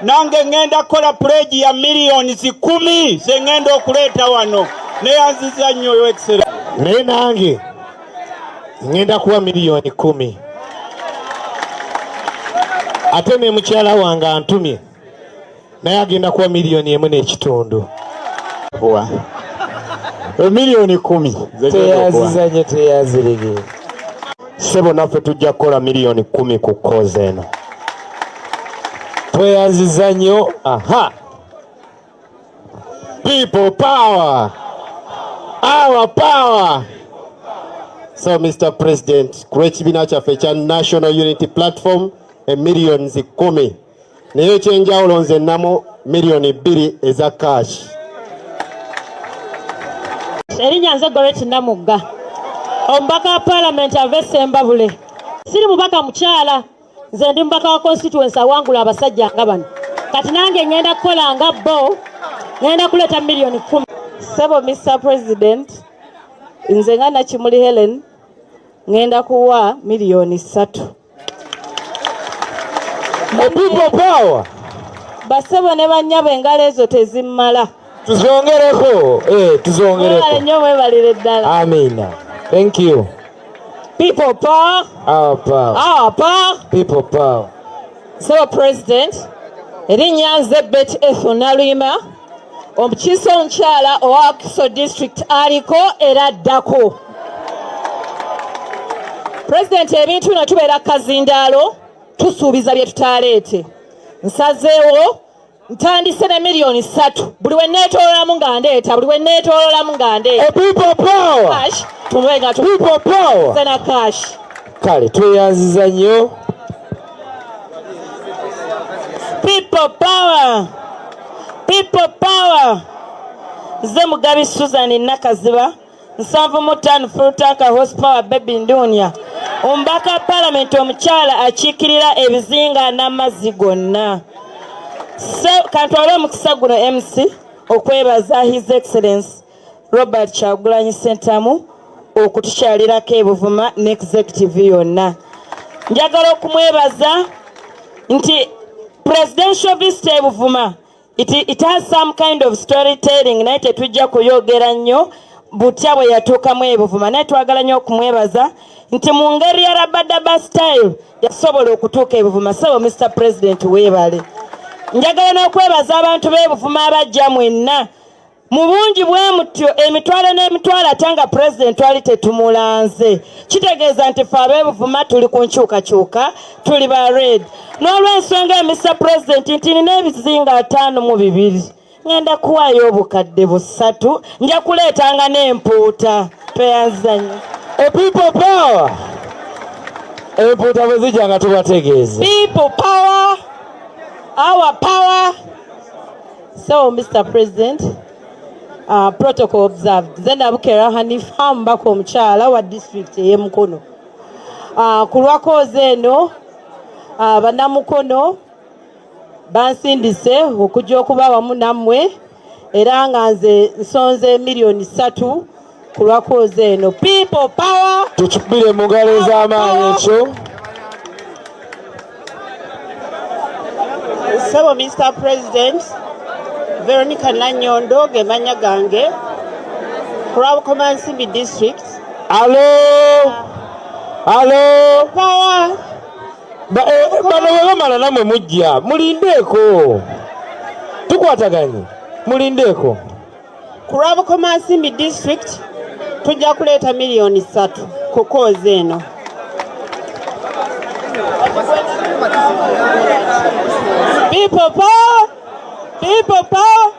Nange ŋŋenda kukola pledge ya miliyoni 10 ze ŋŋenda okuleeta wano. Neyanziza nnyo, Your Excellency. Naye nange ŋŋenda kuwa miliyoni 10, ate ne mukyala wange antumye, naye agenda kuwa miliyoni 1.5. Kuwa 10 million. Tweyanziza nnyo, tweyanzirege. Ssebo, naffe tujja kukola miliyoni 10 ku cause eno. Tweyanziza nnyo. Aha, People power, our power. So Mr President, ku lw'ekibiina kyaffe ekya National Unity Platform, emiliyoni 10, naye ekyenjawulo nze namu miliyoni 2 eza cash. Erinnya nze Goret Namugga, omubaka wa paalamenti ava Essembabule. Siri mubaka mukyala, nze ndi mubaka wa constituency awangula abasajja nga bano. Kati nange ngenda kukola nga bo, ngenda kuleeta miliyoni 10. Ssebo Mr President, nze nga Nakimuli Helen ŋŋenda kuwa miliyoni 3. People power! Bassebo ne bannyabo, engalo ezo tezimmala. Tuzongereko, eh, tuzongereko. Mwebale nnyo, mwebalire ddala. Amina, thank you. People power! Our power! Our power! People power! Ssebo President, erinnya nze Bet Ethel Naluyima, omukiise omukyala owa Wakiso District aliko era addako. President, ebintu bino tubeera kazindaalo, tusuubiza bye tutaleete. Nsazeewo ntandise ne miliyoni 3, buli we neetoololamu nga ndeeta, buli we neetoololamu nga ndeeta. People power! Cash tumwe nga People power! tuze na cash. Kale, tweyanziza nnyo. People power! People power! Nze Mugabi Susan Nakaziba, 75 full tank, horsepower, baby ndunya, omubaka wa paalamenti omukyala akiikirira ebizinga n'amazzi gonna. Kantwale omukisa guno, MC, okwebaza His Excellence Robert Kyagulanyi Sentamu okutukyalirako ebuvuma ne executive yonna. Njagala okumwebaza nti presidential visit ebuvuma it has some kind of storytelling, naye tetujja kuyogera nnyo butya bwe yatuukamu ebuvuma, naye twagala nnyo okumwebaza nti mu ngeri ya rabadaba style yasobola okutuuka ebuvuma. Sebo Mr President, weebale. Njagala n'okwebaza abantu b'ebuvuma abajja mwenna mu bungi bwe mutyo, emitwalo n'emitwalo, ate nga pulezidenti twali tetumulanze. Kitegeeza nti ffe ab'ebuvuma tuli ku nkyukakyuka, tuli ba ready. N'olw'ensonga eyo, Mr President, nti nina ebizinga 52, ŋŋenda kuwaayo 3,000, nja kuleetanga n'empuuta. Tweyanziza nnyo. People power! Empuuta bwe zijja nga tubategeeza. People power, our power. So Mr President, protocol observed. Nze Nabukera Hanifa, omubaka omukyala wa disitulikiti ey'emukono. Ku lwa cause eno, bannamukono bansindise okujja okuba wamu nammwe, era nga nze nsonze miliyoni 3 ku lwa cause eno. People power! Tukikubire mu ngalo ez'amaanyi ekyo. Ssebo Mr President, Veronica Nanyondo ge mannya gange, ku lwa Bukomansimbi District. Alo, alo! Power! Bano bwe bamala nammwe mujja, mulindeeko, tukwataganye, mulindeeko. Ku lwa Bukomansimbi District tujja kuleeta miliyoni 3 ku cause eno. People power! People power!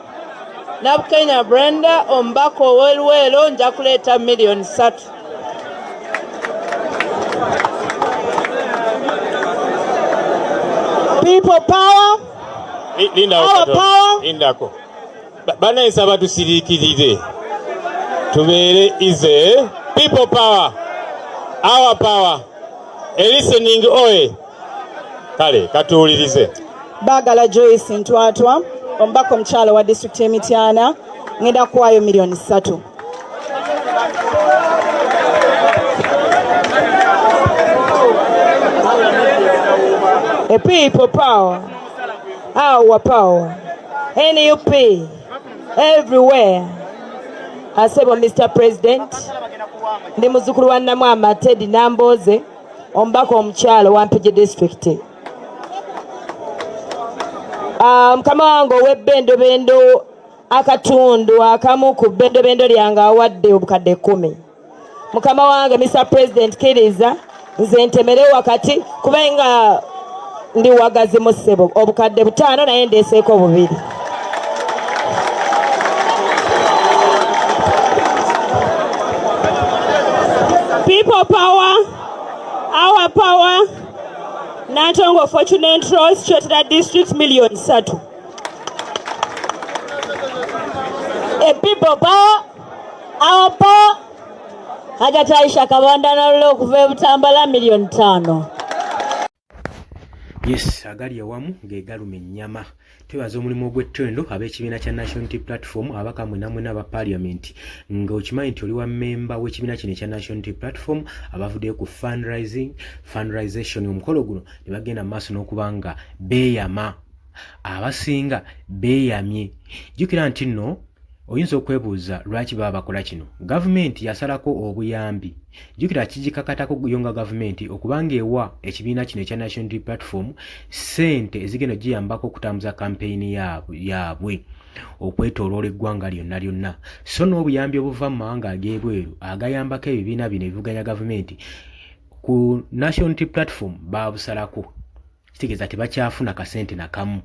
Nabukenya Brenda, omubaka ow'Oluweero, nja kuleeta miliyoni 3. People power! Lindako Our katono. power! Lindako. Bannange, nsaba tusiriikirire, tubeere easy. People power, our power, a listening ear. Kale katuwulirize. Baagala Joyce Ntwatwa, omubaka omukyala wa disitulikiti y'Emityana, ngenda kuwaayo miliyoni 3. A people power. Our power. NUP everywhere. Asebo Mr. President, ndi muzzukulu wa Namwama Teddy Namboze, omubaka omukyalo wa Mpigi district. Mukama wange ow'ebbendobendo, akatundu akamu ku bbendobendo lyange awadde obukadde 10. Mukama wange Mr. President, kkiriza nze ntemere wakati kubanga ndi wagazi mu ssebo, obukadde 5 naye ndeeseeko 2. People power, our power. Nantongo Fortunate Rose, Kyotera District, million 3. A people power, our power. Hajat Aisha Kabanda Nalule okuva e Butambala, million 5. Yes, agali ewamu ge galuma ennyama. Twebaza omulimu ogw'ettendo ab'ekibiina kya National Unity Platform, ababaka mwena mwena aba parliament, ng'okimanyi nti oli wa memba w'ekibiina kino ekya National Unity Platform, abavuddeyo ku fundraisation omukolo guno ne bagenda mu maaso n'okuba nga beeyama. Abasinga beeyamye. Jjukira nti nno oyinza okwebuuza lwaki baba bakola kino. Gavumenti yasalako obuyambi. Jjukira kigikakatako yo nga gavumenti okubanga ewa ekibiina kino ekya National Unity Platform ssente ezigenda ogiyambako okutambuza kampeyini yaabwe okwetooloola eggwanga lyonna lyonna. So n'obuyambi obuva mu mawanga ag'ebweru agayambako ebibiina bino ebivuganya gavumenti ku National Unity Platform baabusalako. Kitegeeza tebakyafuna kasente nakamu.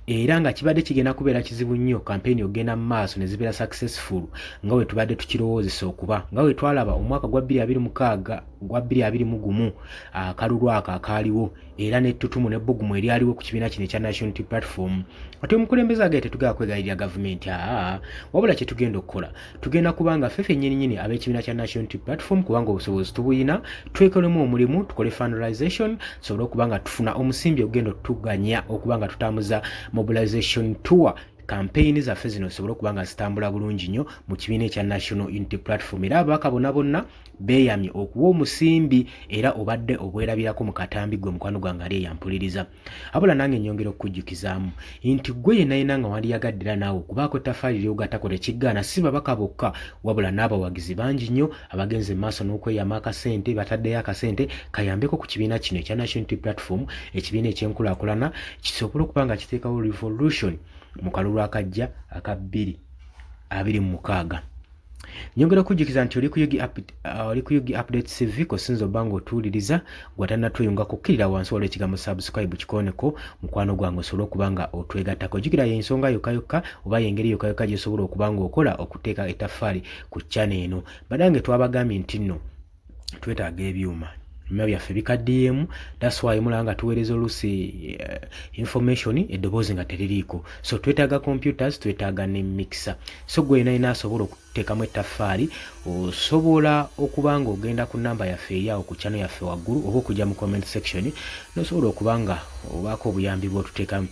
Era nga kibadde kigenda kubeera kizibu nnyo kampeyini okugenda mu maaso ne zibeera successful nga bwe tubadde tukirowoozesa okuba nga bwe twalaba omwaka gwa bbiri abiri mukaaga gwa bbiri abiri mu gumu, akalulu ako akaaliwo era n'ettutumu n'ebbugumu eryaliwo ku kibiina kino ekya National Unity Platform. Ate omukulembeze agenda tetugenda kwegayirira gavumenti, aa, wabula kye tugenda okukola tugenda kubanga ffe ffennyini nnyini ab'ekibiina kya National Unity Platform, kubanga obusobozi tubuyina, twekolemu omulimu, tukole fundraisation tusobole okuba nga tufuna omusimbi ogenda otuganya okuba nga tutambuza mobilization tour, kampeyini zaffe zino zisobole okuba nga zitambula bulungi nnyo mu kibiina ekya National Unity Platform. Era ababaka bonna bonna beeyamye okuwa omusimbi, era obadde obwerabirako mu katambi gwe mukwano gwange ali eyampuliriza. Wabula nange nnyongera okukujjukizaamu nti gwe yenna yenna nga wandiyagadde era naawe okubaako ettaffaali ly'ogattako, tekiggaana. Si babaka bokka, wabula n'abawagizi bangi nnyo abagenze mu maaso n'okweyama akasente, bataddeyo akasente kayambeko ku kibiina kino ekya National Unity Platform, ekibiina ekyenkulaakulana, kisobole okuba nga kiteekawo revolution mu kalulu akajja aka 2026. Nyongera okujjukiza nti oli ku UG Update CV kosinza obba ng'otuwuliriza. Gw'atannatweyunga, kukkirira wansi waliwo ekigambo subscribe, kikooneko mukwano gwange osobole okuba nga otwegattako. Jjukira y'ensonga yokka yokka oba y'engeri yokka yokka gy'osobola okuba ng'okola okuteeka ettaffaali ku channel eno. Banange, twabagambye nti nno twetaaga ebyuma, ebyuma byaffe bikaddiyeemu. That's why mulaba nga tuweereza oluusi information eddoboozi nga teririiko. So twetaaga computers, twetaaga ne mixer. So gwe yena yina asobola okuteekamu ettaffaali, osobola okuba nga ogenda ku namba yaffe eri awo ku channel yaffe waggulu, oba okujja mu comment section n'osobola okuba nga obaako obuyambi bw'otuteekamu.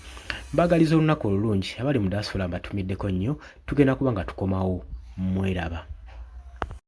Mbaagaliza olunaku olulungi. Abali mu diaspora mbatumiddeko nnyo. Tugenda kuba nga tukomawo, mweraba.